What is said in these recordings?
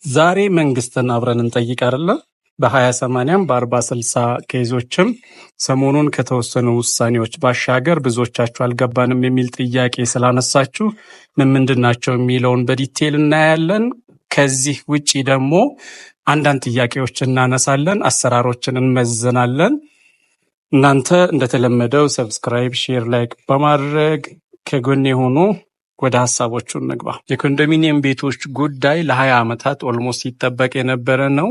ዛሬ መንግስትን አብረን እንጠይቅ አይደለ? በ20/80ም በ40/60 case ኦችም ሰሞኑን ከተወሰኑ ውሳኔዎች ባሻገር ብዙዎቻችሁ አልገባንም የሚል ጥያቄ ስላነሳችሁ ምን ምንድን ናቸው የሚለውን በ detail እናያለን። ከዚህ ውጪ ደግሞ አንዳንድ ጥያቄዎች እናነሳለን፣ አሰራሮችን እንመዝናለን። እናንተ እንደተለመደው subscribe፣ share፣ like በማድረግ ከጎኔ ሆኖ ወደ ሀሳቦቹ እንግባ። የኮንዶሚኒየም ቤቶች ጉዳይ ለ20 ዓመታት almost ሲጠበቅ የነበረ ነው።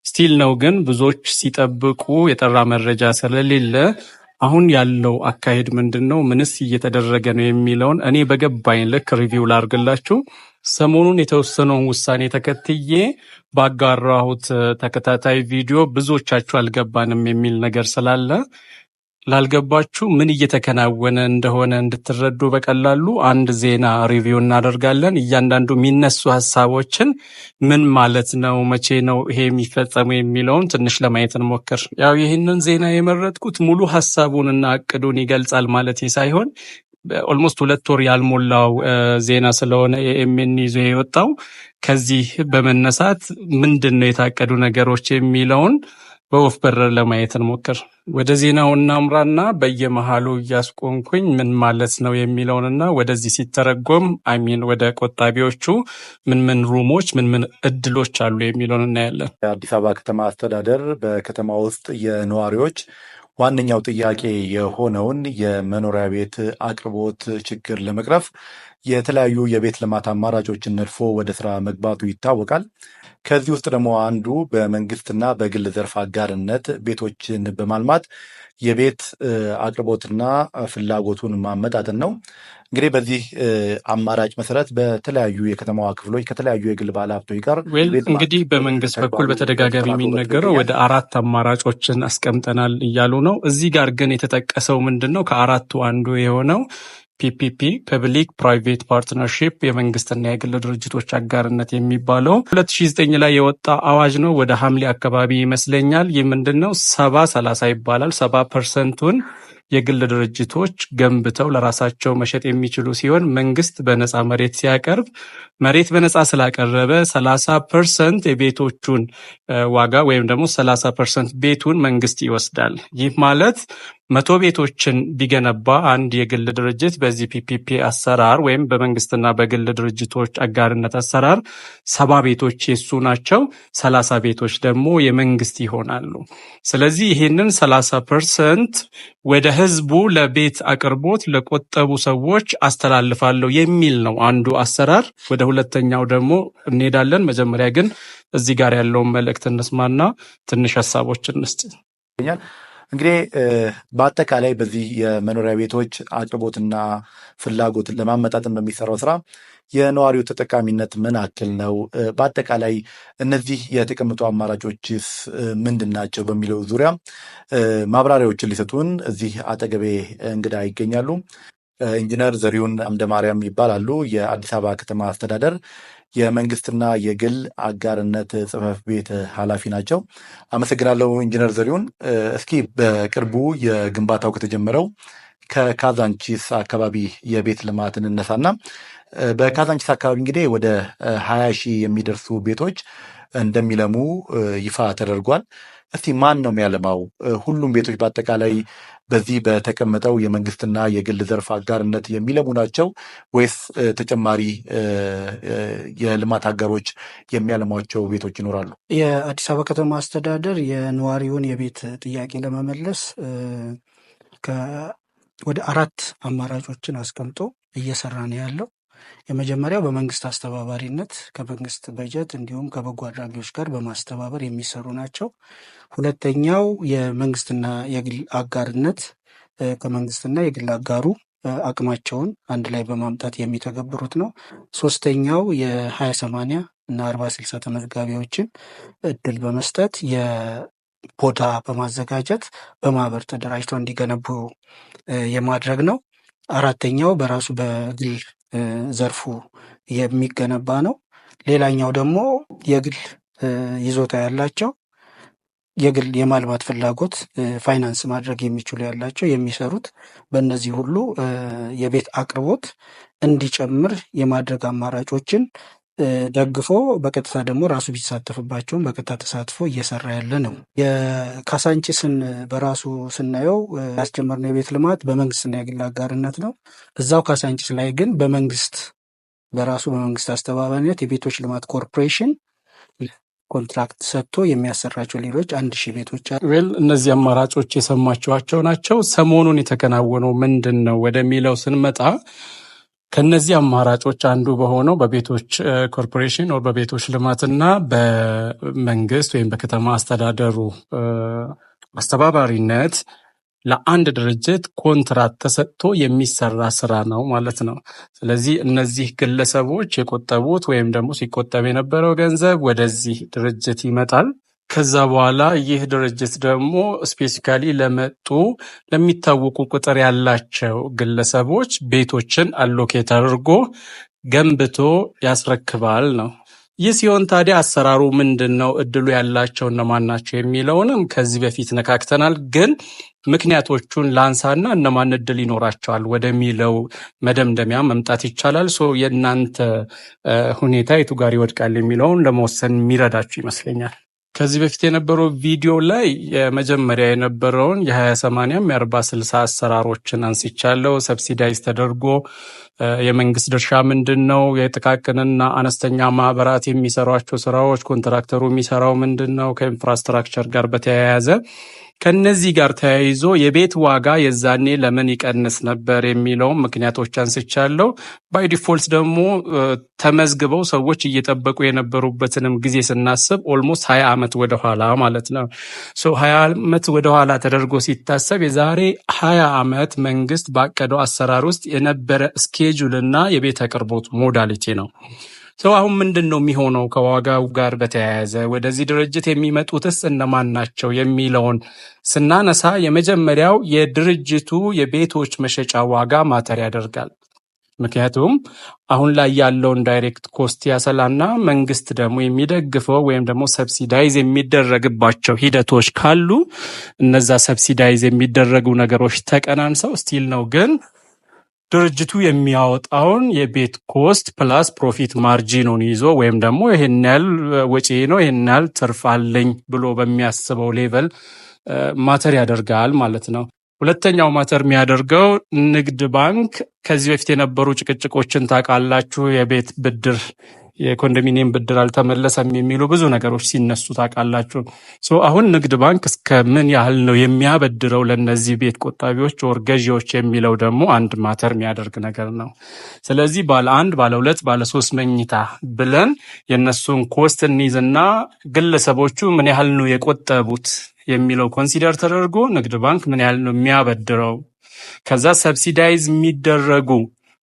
Still ነው፣ ግን ብዙዎች ሲጠብቁ የጠራ መረጃ ስለሌለ አሁን ያለው አካሄድ ምንድን ነው፣ ምንስ እየተደረገ ነው የሚለውን እኔ በገባኝ ልክ review ላርግላችሁ። ሰሞኑን የተወሰነውን ውሳኔ ተከትዬ ባጋራሁት ተከታታይ ቪዲዮ ብዙዎቻችሁ አልገባንም የሚል ነገር ስላለ ላልገባችሁ ምን እየተከናወነ እንደሆነ እንድትረዱ በቀላሉ አንድ ዜና review እናደርጋለን። እያንዳንዱ የሚነሱ ሀሳቦችን ምን ማለት ነው፣ መቼ ነው ይሄ የሚፈጸመው የሚለውን ትንሽ ለማየት እንሞክር። ያው ይህንን ዜና የመረጥኩት ሙሉ ሀሳቡንና እቅዱን ይገልጻል ማለት ሳይሆን almost 2 ወር ያልሞላው ዜና ስለሆነ ኤኤምኤን ይዞ የወጣው ከዚህ በመነሳት ምንድን ነው የታቀዱ ነገሮች የሚለውን በወፍ በረር ለማየት እንሞክር። ወደ ዜናው እናምራና በየመሃሉ እያስቆምኩኝ ምን ማለት ነው የሚለውንና ወደዚህ ሲተረጎም፣ I mean ወደ ቆጣቢዎቹ ምን ምን room ኦች፣ ምን ምን እድሎች አሉ የሚለውን እናያለን። የአዲስ አበባ ከተማ አስተዳደር በከተማ ውስጥ የነዋሪዎች ዋነኛው ጥያቄ የሆነውን የመኖሪያ ቤት አቅርቦት ችግር ለመቅረፍ የተለያዩ የቤት ልማት አማራጮችን ነድፎ ወደ ስራ መግባቱ ይታወቃል። ከዚህ ውስጥ ደግሞ አንዱ በመንግስትና በግል ዘርፍ አጋርነት ቤቶችን በማልማት የቤት አቅርቦትና ፍላጎቱን ማመጣጠን ነው። እንግዲህ በዚህ አማራጭ መሰረት በተለያዩ የከተማዋ ክፍሎች ከተለያዩ የግል ባለሀብቶች ጋር Well፣ እንግዲህ በመንግስት በኩል በተደጋጋሚ የሚነገረው ወደ አራት አማራጮችን አስቀምጠናል እያሉ ነው። እዚህ ጋር ግን የተጠቀሰው ምንድን ነው? ከአራቱ አንዱ የሆነው PPP፣ public private partnership፣ የመንግስትና የግል ድርጅቶች አጋርነት የሚባለው 2009 ላይ የወጣ አዋጅ ነው። ወደ ሐምሌ አካባቢ ይመስለኛል። ይህ ምንድን ነው? 70/30 ይባላል። 70% ኡን የግል ድርጅቶች ገንብተው ለራሳቸው መሸጥ የሚችሉ ሲሆን መንግስት በነፃ መሬት ሲያቀርብ፣ መሬት በነፃ ስላቀረበ 30% የቤቶቹን ዋጋ ወይም ደግሞ 30% ቤቱን መንግስት ይወስዳል። ይህ ማለት 100 ቤቶችን ቢገነባ አንድ የግል ድርጅት በዚህ PPP አሰራር ወይም በመንግስትና በግል ድርጅቶች አጋርነት አሰራር 70 ቤቶች የሱ ናቸው፣ 30 ቤቶች ደግሞ የመንግስት ይሆናሉ። ስለዚህ ይህንን 30% ወደ ህዝቡ ለቤት አቅርቦት ለቆጠቡ ሰዎች አስተላልፋለሁ የሚል ነው አንዱ አሰራር። ወደ ሁለተኛው ደግሞ እንሄዳለን። መጀመሪያ ግን እዚህ ጋር ያለውን መልእክት እንስማና ትንሽ ሀሳቦች እንስጥ። እንግዲህ በአጠቃላይ በዚህ የመኖሪያ ቤቶች አቅርቦትና ፍላጎት ለማመጣጠን በሚሰራው ስራ የነዋሪው ተጠቃሚነት ምን ያክል ነው? በአጠቃላይ እነዚህ የተቀመጡ አማራጮችስ ምንድን ናቸው? በሚለው ዙሪያ ማብራሪያዎችን ሊሰጡን እዚህ አጠገቤ እንግዳ ይገኛሉ። ኢንጂነር ዘሪሁን አምደማርያም ይባላሉ። የአዲስ አበባ ከተማ አስተዳደር የመንግስትና የግል አጋርነት ጽሕፈት ቤት ኃላፊ ናቸው። አመሰግናለሁ ኢንጂነር ዘሪሁን። እስኪ በቅርቡ የግንባታው ከተጀመረው ከካዛንቺስ አካባቢ የቤት ልማት እንነሳና በካዛንቺስ አካባቢ እንግዲህ ወደ 20,000 የሚደርሱ ቤቶች እንደሚለሙ ይፋ ተደርጓል። እስቲ ማን ነው የሚያለማው? ሁሉም ቤቶች በአጠቃላይ በዚህ በተቀመጠው የመንግስትና የግል ዘርፍ አጋርነት የሚለሙ ናቸው ወይስ ተጨማሪ የልማት አጋሮች የሚያለሟቸው ቤቶች ይኖራሉ? የአዲስ አበባ ከተማ አስተዳደር የነዋሪውን የቤት ጥያቄ ለመመለስ ወደ አራት አማራጮችን አስቀምጦ እየሰራ ነው ያለው። የመጀመሪያው በመንግስት አስተባባሪነት ከመንግስት በጀት እንዲሁም ከበጎ አድራጊዎች ጋር በማስተባበር የሚሰሩ ናቸው። ሁለተኛው የመንግስትና የግል አጋርነት፣ ከመንግስትና የግል አጋሩ አቅማቸውን አንድ ላይ በማምጣት የሚተገብሩት ነው። ሶስተኛው የ20/80 እና 40/60 ተመዝጋቢዎችን እድል በመስጠት የቦታ በማዘጋጀት በማህበር ተደራጅተው እንዲገነቡ የማድረግ ነው። አራተኛው በራሱ በግል ዘርፉ የሚገነባ ነው። ሌላኛው ደግሞ የግል ይዞታ ያላቸው፣ የግል የማልማት ፍላጎት፣ ፋይናንስ ማድረግ የሚችሉ ያላቸው የሚሰሩት። በእነዚህ ሁሉ የቤት አቅርቦት እንዲጨምር የማድረግ አማራጮችን ደግፎ በቀጥታ ደግሞ ራሱ ቢሳተፍባቸውም በቀጥታ ተሳትፎ እየሰራ ያለ ነው። የካሳንቺስን በራሱ ስናየው ያስጀመርነው የቤት ልማት በመንግስትና የግል አጋርነት ነው። እዛው ካሳንቺስ ላይ ግን በመንግስት በራሱ በመንግስት አስተባባሪነት የቤቶች ልማት ኮርፖሬሽን contract ሰጥቶ የሚያሰራቸው ሌሎች 1000 ቤቶች አሉ። Well፣ እነዚህ አማራጮች የሰማችኋቸው ናቸው። ሰሞኑን የተከናወነው ምንድን ነው ወደሚለው ስንመጣ ከነዚህ አማራጮች አንዱ በሆነው በቤቶች ኮርፖሬሽን or በቤቶች ልማትና በመንግስት ወይም በከተማ አስተዳደሩ አስተባባሪነት ለአንድ ድርጅት ኮንትራት ተሰጥቶ የሚሰራ ስራ ነው ማለት ነው። ስለዚህ እነዚህ ግለሰቦች የቆጠቡት ወይም ደግሞ ሲቆጠብ የነበረው ገንዘብ ወደዚህ ድርጅት ይመጣል። ከዛ በኋላ ይህ ድርጅት ደግሞ specifically ለመጡ ለሚታወቁ ቁጥር ያላቸው ግለሰቦች ቤቶችን allocate አድርጎ ገንብቶ ያስረክባል ነው። ይህ ሲሆን ታዲያ አሰራሩ ምንድን ነው? እድሉ ያላቸው እነማን ናቸው የሚለውንም ከዚህ በፊት ነካክተናል። ግን ምክንያቶቹን ላንሳና እነማን እድል ይኖራቸዋል ወደሚለው መደምደሚያ መምጣት ይቻላል። So የእናንተ ሁኔታ የቱ ጋር ይወድቃል የሚለውን ለመወሰን የሚረዳችሁ ይመስለኛል። ከዚህ በፊት የነበረው ቪዲዮ ላይ የመጀመሪያ የነበረውን የ20/80 የ40/60 አሰራሮችን አንስቻለሁ። Subsidize ተደርጎ የመንግስት ድርሻ ምንድን ነው? የጥቃቅንና አነስተኛ ማህበራት የሚሰሯቸው ስራዎች፣ ኮንትራክተሩ የሚሰራው ምንድን ነው? ከ infrastructure ጋር በተያያዘ ከነዚህ ጋር ተያይዞ የቤት ዋጋ የዛኔ ለምን ይቀንስ ነበር የሚለውም ምክንያቶች አንስቻለሁ። By default ደግሞ ተመዝግበው ሰዎች እየጠበቁ የነበሩበትንም ጊዜ ስናስብ almost 20 ዓመት ወደኋላ ማለት ነው። So 20 ዓመት ወደኋላ ተደርጎ ሲታሰብ የዛሬ 20 ዓመት መንግስት ባቀደው አሰራር ውስጥ የነበረ schedule እና የቤት አቅርቦት modality ነው። So አሁን ምንድን ነው የሚሆነው ከዋጋው ጋር በተያያዘ፣ ወደዚህ ድርጅት የሚመጡትስ እነማን ናቸው የሚለውን ስናነሳ የመጀመሪያው የድርጅቱ የቤቶች መሸጫ ዋጋ matter ያደርጋል። ምክንያቱም አሁን ላይ ያለውን direct cost ያሰላና መንግስት ደግሞ የሚደግፈው ወይም ደግሞ subsidize የሚደረግባቸው ሂደቶች ካሉ እነዛ subsidize የሚደረጉ ነገሮች ተቀናንሰው still ነው ግን ድርጅቱ የሚያወጣውን የቤት cost plus profit margin ኑን ይዞ ወይም ደግሞ ይሄን ያህል ወጪ ነው፣ ይሄን ያህል ትርፍ አለኝ ብሎ በሚያስበው level matter ያደርጋል ማለት ነው። ሁለተኛው matter የሚያደርገው ንግድ ባንክ ከዚህ በፊት የነበሩ ጭቅጭቆችን ታውቃላችሁ። የቤት ብድር፣ የኮንዶሚኒየም ብድር አልተመለሰም የሚሉ ብዙ ነገሮች ሲነሱ ታውቃላችሁ። So አሁን ንግድ ባንክ እስከ ምን ያህል ነው የሚያበድረው ለእነዚህ ቤት ቆጣቢዎች or ገዢዎች የሚለው ደግሞ አንድ matter የሚያደርግ ነገር ነው። ስለዚህ ባለ አንድ፣ ባለ ሁለት፣ ባለ ሶስት መኝታ ብለን የእነሱን cost እንይዝና ግለሰቦቹ ምን ያህል ነው የቆጠቡት የሚለው consider ተደርጎ ንግድ ባንክ ምን ያህል ነው የሚያበድረው፣ ከዛ subsidize የሚደረጉ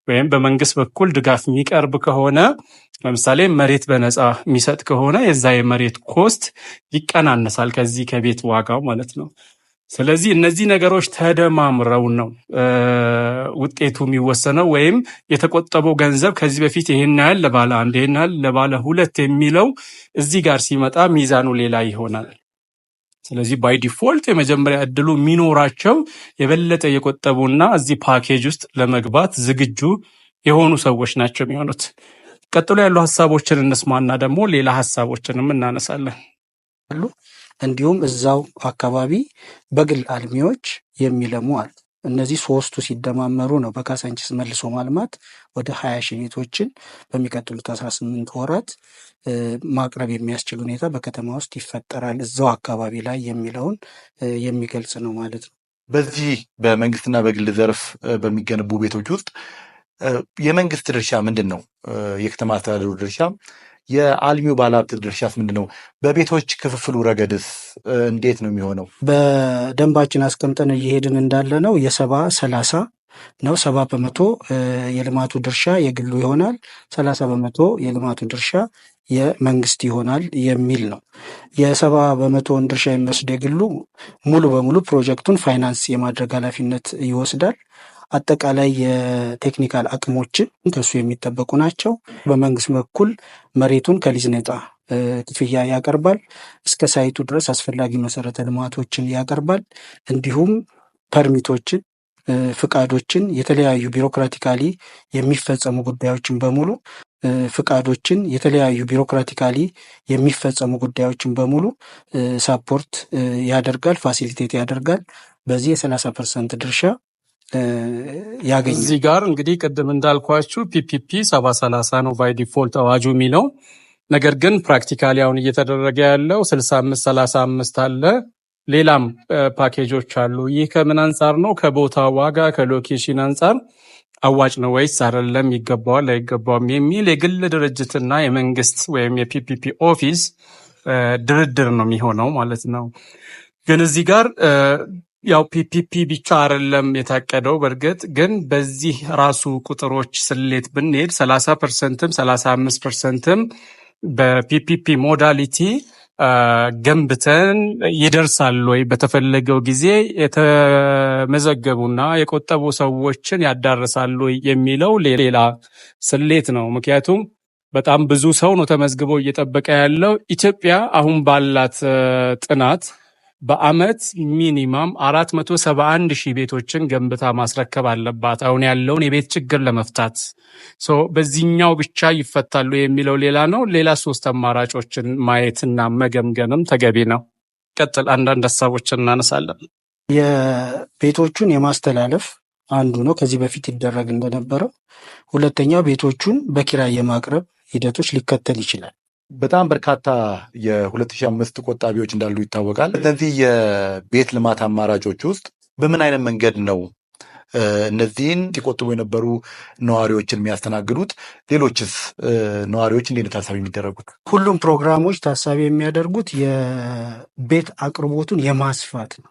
ወይም በመንግስት በኩል ድጋፍ የሚቀርብ ከሆነ፣ ለምሳሌ መሬት በነፃ የሚሰጥ ከሆነ የዛ የመሬት cost ይቀናነሳል ከዚህ ከቤት ዋጋው ማለት ነው። ስለዚህ እነዚህ ነገሮች ተደማምረው ነው ውጤቱ የሚወሰነው ወይም የተቆጠበው ገንዘብ ከዚህ በፊት ይሄን ያህል ለባለ አንድ፣ ይሄን ያህል ለባለ ሁለት የሚለው እዚህ ጋር ሲመጣ ሚዛኑ ሌላ ይሆናል። ስለዚህ by default የመጀመሪያ እድሉ የሚኖራቸው የበለጠ የቆጠቡና እዚህ ፓኬጅ ውስጥ ለመግባት ዝግጁ የሆኑ ሰዎች ናቸው የሚሆኑት። ቀጥሎ ያሉ ሀሳቦችን እንስማና ደግሞ ሌላ ሀሳቦችንም እናነሳለን። አሉ። እንዲሁም እዛው አካባቢ በግል አልሚዎች የሚለሙ አሉ። እነዚህ ሶስቱ ሲደማመሩ ነው በካሳንቺስ መልሶ ማልማት ወደ 20,000 ቤቶችን በሚቀጥሉት 18 ወራት ማቅረብ የሚያስችል ሁኔታ በከተማ ውስጥ ይፈጠራል እዛው አካባቢ ላይ የሚለውን የሚገልጽ ነው ማለት ነው። በዚህ በመንግስትና በግል ዘርፍ በሚገነቡ ቤቶች ውስጥ የመንግስት ድርሻ ምንድን ነው? የከተማ አስተዳደሩ ድርሻ፣ የአልሚው ባለሀብት ድርሻስ ምንድን ነው? በቤቶች ክፍፍሉ ረገድስ እንዴት ነው የሚሆነው? በደንባችን አስቀምጠን እየሄድን እንዳለ ነው የ70/30 ነው። 70% የልማቱ ድርሻ የግሉ ይሆናል፣ 30% የልማቱ ድርሻ የመንግስት ይሆናል የሚል ነው። የ70%ን ድርሻ የሚወስድ የግሉ ሙሉ በሙሉ ፕሮጀክቱን ፋይናንስ የማድረግ ኃላፊነት ይወስዳል። አጠቃላይ የ technical አቅሞችን ከሱ የሚጠበቁ ናቸው። በመንግስት በኩል መሬቱን ከሊዝ ነፃ ክፍያ ያቀርባል። እስከ site ኡ ድረስ አስፈላጊ መሰረተ ልማቶችን ያቀርባል። እንዲሁም permit ኦችን፣ ፍቃዶችን፣ የተለያዩ bureaucratically የሚፈጸሙ ጉዳዮችን በሙሉ ፍቃዶችን፣ የተለያዩ bureaucratically የሚፈጸሙ ጉዳዮችን በሙሉ support ያደርጋል፣ facilitate ያደርጋል። በዚህ የ30% ድርሻ ያገኛል። እዚህ ጋር እንግዲህ ቅድም እንዳልኳችሁ PPP 70/30 ነው by default አዋጁ የሚለው። ነገር ግን practically አሁን እየተደረገ ያለው 65/35 አለ። ሌላም ፓኬጆች አሉ። ይህ ከምን አንጻር ነው? ከቦታ ዋጋ፣ ከ location አንጻር አዋጭ ነው ወይስ አይደለም፣ ይገባዋል አይገባውም የሚል የግል ድርጅትና የመንግስት ወይም የ PPP office ድርድር ነው የሚሆነው ማለት ነው። ግን እዚህ ጋር ያው PPP ብቻ አይደለም የታቀደው። በእርግጥ ግን በዚህ ራሱ ቁጥሮች ስሌት ብንሄድ 30%ም 35%ም በ PPP modality ገንብተን ይደርሳል ወይ፣ በተፈለገው ጊዜ የተመዘገቡና የቆጠቡ ሰዎችን ያዳርሳሉ ወይ የሚለው ሌላ ስሌት ነው። ምክንያቱም በጣም ብዙ ሰው ነው ተመዝግቦ እየጠበቀ ያለው። ኢትዮጵያ አሁን ባላት ጥናት በአመት minimum 471 ሺህ ቤቶችን ገንብታ ማስረከብ አለባት አሁን ያለውን የቤት ችግር ለመፍታት። So በዚህኛው ብቻ ይፈታሉ የሚለው ሌላ ነው። ሌላ ሶስት አማራጮችን ማየትና መገምገምም ተገቢ ነው። ቀጥል፣ አንዳንድ ሀሳቦችን እናነሳለን። የቤቶቹን የማስተላለፍ አንዱ ነው፣ ከዚህ በፊት ይደረግ እንደነበረው። ሁለተኛው ቤቶቹን በኪራይ የማቅረብ ሂደቶች ሊከተል ይችላል። በጣም በርካታ የ2005 ቆጣቢዎች እንዳሉ ይታወቃል። እነዚህ የቤት ልማት አማራጮች ውስጥ በምን አይነት መንገድ ነው እነዚህን ሲቆጥቡ የነበሩ ነዋሪዎችን የሚያስተናግዱት? ሌሎችስ ነዋሪዎች እንዴት ነው ታሳቢ የሚደረጉት? ሁሉም ፕሮግራሞች ታሳቢ የሚያደርጉት የቤት አቅርቦቱን የማስፋት ነው።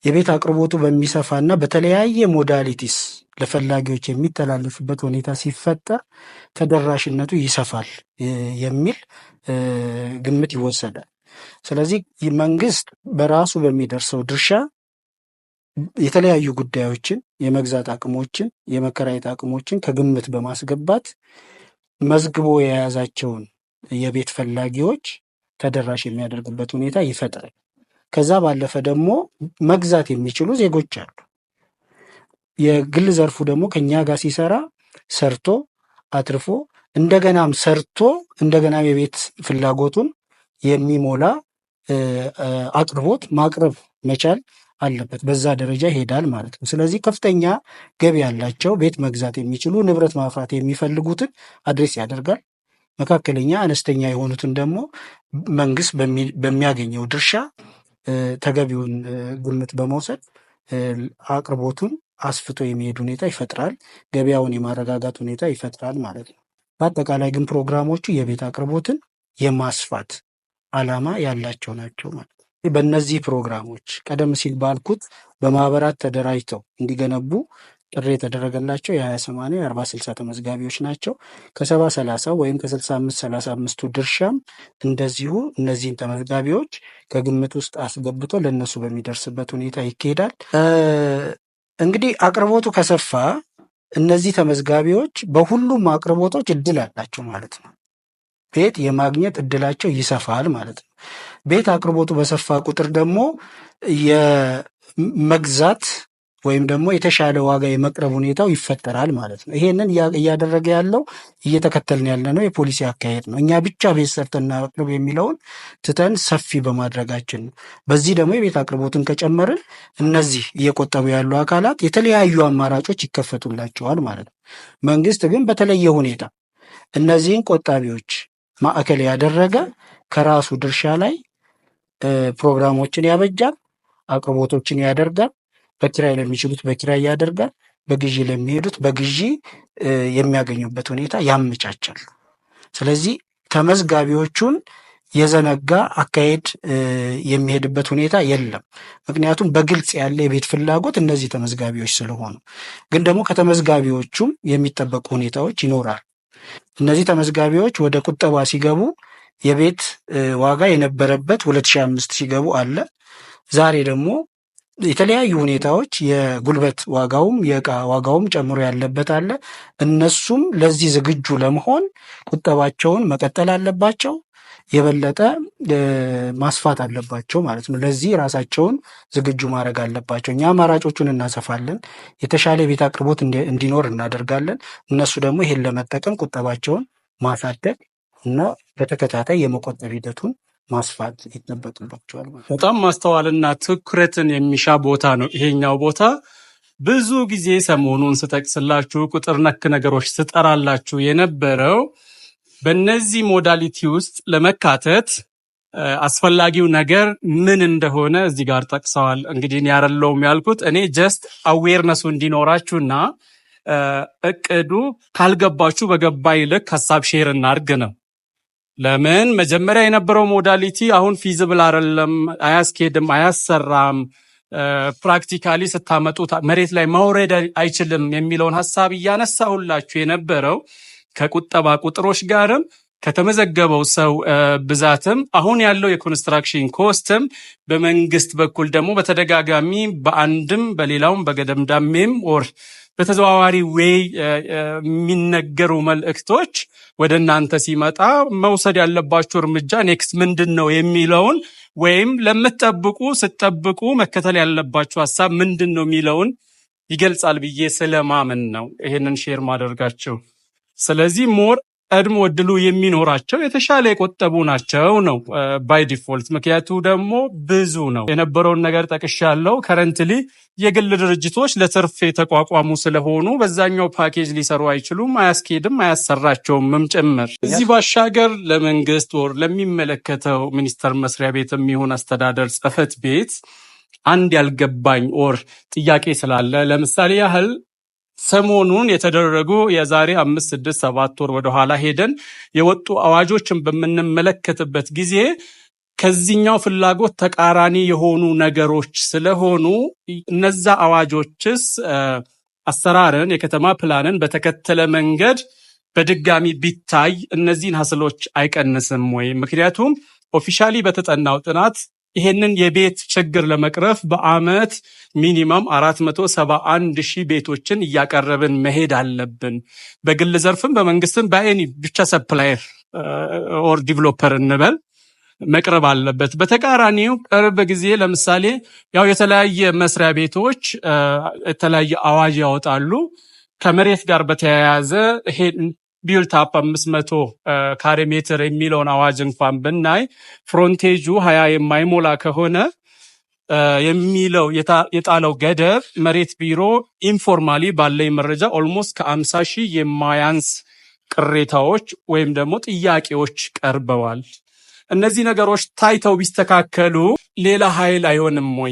የቤት አቅርቦቱ በሚሰፋና በተለያየ modalities ለፈላጊዎች የሚተላለፍበት ሁኔታ ሲፈጠር ተደራሽነቱ ይሰፋል የሚል ግምት ይወሰዳል። ስለዚህ መንግስት በራሱ በሚደርሰው ድርሻ የተለያዩ ጉዳዮችን፣ የመግዛት አቅሞችን፣ የመከራየት አቅሞችን ከግምት በማስገባት መዝግቦ የያዛቸውን የቤት ፈላጊዎች ተደራሽ የሚያደርግበት ሁኔታ ይፈጥራል። ከዛ ባለፈ ደግሞ መግዛት የሚችሉ ዜጎች አሉ። የግል ዘርፉ ደግሞ ከኛ ጋር ሲሰራ ሰርቶ አትርፎ እንደገናም ሰርቶ እንደገናም የቤት ፍላጎቱን የሚሞላ አቅርቦት ማቅረብ መቻል አለበት። በዛ ደረጃ ይሄዳል ማለት ነው። ስለዚህ ከፍተኛ ገቢ ያላቸው፣ ቤት መግዛት የሚችሉ፣ ንብረት ማፍራት የሚፈልጉትን address ያደርጋል። መካከለኛ፣ አነስተኛ የሆኑትን ደግሞ መንግስት በሚያገኘው ድርሻ ተገቢውን ግምት በመውሰድ አቅርቦቱን አስፍቶ የሚሄድ ሁኔታ ይፈጥራል። ገበያውን የማረጋጋት ሁኔታ ይፈጥራል ማለት ነው። በአጠቃላይ ግን ፕሮግራሞቹ የቤት አቅርቦትን የማስፋት ዓላማ ያላቸው ናቸው ማለት ነው። በእነዚህ ፕሮግራሞች ቀደም ሲል ባልኩት በማህበራት ተደራጅተው እንዲገነቡ ጥሪ የተደረገላቸው የ20/80፣ የ40/60 ተመዝጋቢዎች ናቸው። ከ70/30 ወይም ከ65/35ቱ ድርሻም እንደዚሁ እነዚህን ተመዝጋቢዎች ከግምት ውስጥ አስገብቶ ለእነሱ በሚደርስበት ሁኔታ ይካሄዳል። እንግዲህ አቅርቦቱ ከሰፋ እነዚህ ተመዝጋቢዎች በሁሉም አቅርቦቶች እድል አላቸው ማለት ነው። ቤት የማግኘት እድላቸው ይሰፋል ማለት ነው። ቤት አቅርቦቱ በሰፋ ቁጥር ደግሞ የመግዛት ወይም ደግሞ የተሻለ ዋጋ የመቅረብ ሁኔታው ይፈጠራል ማለት ነው። ይሄንን እያደረገ ያለው፣ እየተከተልን ያለ ነው የፖሊሲ አካሄድ ነው። እኛ ብቻ ቤት ሰርተን እናቅርብ የሚለውን ትተን ሰፊ በማድረጋችን ነው። በዚህ ደግሞ የቤት አቅርቦትን ከጨመርን እነዚህ እየቆጠቡ ያሉ አካላት የተለያዩ አማራጮች ይከፈቱላቸዋል ማለት ነው። መንግስት ግን በተለየ ሁኔታ እነዚህን ቆጣቢዎች ማዕከል ያደረገ ከራሱ ድርሻ ላይ ፕሮግራሞችን ያበጃል፣ አቅርቦቶችን ያደርጋል። በኪራይ ለሚችሉት በኪራይ ያደርጋል፣ በግዢ ለሚሄዱት በግዢ የሚያገኙበት ሁኔታ ያመቻቻል። ስለዚህ ተመዝጋቢዎቹን የዘነጋ አካሄድ የሚሄድበት ሁኔታ የለም። ምክንያቱም በግልጽ ያለ የቤት ፍላጎት እነዚህ ተመዝጋቢዎች ስለሆኑ፣ ግን ደግሞ ከተመዝጋቢዎቹም የሚጠበቁ ሁኔታዎች ይኖራል። እነዚህ ተመዝጋቢዎች ወደ ቁጠባ ሲገቡ የቤት ዋጋ የነበረበት 2005 ሲገቡ አለ። ዛሬ ደግሞ የተለያዩ ሁኔታዎች የጉልበት ዋጋውም የእቃ ዋጋውም ጨምሮ ያለበት አለ። እነሱም ለዚህ ዝግጁ ለመሆን ቁጠባቸውን መቀጠል አለባቸው። የበለጠ ማስፋት አለባቸው ማለት ነው። ለዚህ ራሳቸውን ዝግጁ ማድረግ አለባቸው። እኛ አማራጮቹን እናሰፋለን፣ የተሻለ የቤት አቅርቦት እንዲኖር እናደርጋለን። እነሱ ደግሞ ይሄን ለመጠቀም ቁጠባቸውን ማሳደግ እና በተከታታይ የመቆጠብ ሂደቱን ማስፋት ይጠበቅባቸዋል ማለት ነው። በጣም ማስተዋልና ትኩረትን የሚሻ ቦታ ነው ይሄኛው ቦታ። ብዙ ጊዜ ሰሞኑን ስጠቅስላችሁ፣ ቁጥር ነክ ነገሮች ስጠራላችሁ የነበረው በእነዚህ modality ውስጥ ለመካተት አስፈላጊው ነገር ምን እንደሆነ እዚህ ጋር ጠቅሰዋል። እንግዲህ እኔ አይደለሁም ያልኩት፣ እኔ just awareness ኡ እንዲኖራችሁና እቅዱ ካልገባችሁ በገባኝ ልክ ሀሳብ share እናድርግ ነው። ለምን መጀመሪያ የነበረው modality አሁን feasible አይደለም፣ አያስኬድም፣ አያሰራም፣ practically ስታመጡት መሬት ላይ መውረድ አይችልም የሚለውን ሀሳብ እያነሳሁላችሁ የነበረው ከቁጠባ ቁጥሮች ጋርም ከተመዘገበው ሰው ብዛትም አሁን ያለው የ construction cost ም በመንግስት በኩል ደግሞ በተደጋጋሚ በአንድም በሌላውም በገደምዳሜም or በተዘዋዋሪ way የሚነገሩ መልእክቶች ወደ እናንተ ሲመጣ መውሰድ ያለባችሁ እርምጃ next ምንድን ነው የሚለውን ወይም ለምትጠብቁ ስትጠብቁ መከተል ያለባችሁ ሀሳብ ምንድን ነው የሚለውን ይገልጻል ብዬ ስለማምን ነው ይሄንን share ማደርጋችሁ። ስለዚህ more ቀድሞ እድሉ የሚኖራቸው የተሻለ የቆጠቡ ናቸው ነው by default። ምክንያቱ ደግሞ ብዙ ነው። የነበረውን ነገር ጠቅሻለሁ። Currently የግል ድርጅቶች ለትርፍ የተቋቋሙ ስለሆኑ በዛኛው ፓኬጅ ሊሰሩ አይችሉም፣ አያስኬድም፣ አያሰራቸውምም ጭምር። እዚህ ባሻገር ለመንግስት or ለሚመለከተው ሚኒስቴር መስሪያ ቤት የሚሆን አስተዳደር ጽሕፈት ቤት አንድ ያልገባኝ or ጥያቄ ስላለ፣ ለምሳሌ ያህል ሰሞኑን የተደረጉ የዛሬ 5፣ 6፣ 7 ወር ወደኋላ ሄደን የወጡ አዋጆችን በምንመለከትበት ጊዜ ከዚህኛው ፍላጎት ተቃራኒ የሆኑ ነገሮች ስለሆኑ እነዛ አዋጆችስ አሰራርን የከተማ ፕላንን በተከተለ መንገድ በድጋሚ ቢታይ እነዚህን hassle ኦች አይቀንስም ወይ? ምክንያቱም officially በተጠናው ጥናት ይሄንን የቤት ችግር ለመቅረፍ በአመት minimum 471 ሺህ ቤቶችን እያቀረብን መሄድ አለብን። በግል ዘርፍም በመንግስትም በ any ብቻ supplier or developer እንበል መቅረብ አለበት። በተቃራኒው ቅርብ ጊዜ ለምሳሌ ያው የተለያየ መስሪያ ቤቶች የተለያየ አዋጅ ያወጣሉ። ከመሬት ጋር በተያያዘ ይሄ built up 500 ካሬ ሜትር የሚለውን አዋጅ እንኳን ብናይ frontage ኡ 20 የማይሞላ ከሆነ የሚለው የጣለው ገደብ መሬት ቢሮ informally ባለኝ መረጃ almost ከ50,000 የማያንስ ቅሬታዎች ወይም ደግሞ ጥያቄዎች ቀርበዋል። እነዚህ ነገሮች ታይተው ቢስተካከሉ ሌላ ኃይል አይሆንም ወይ?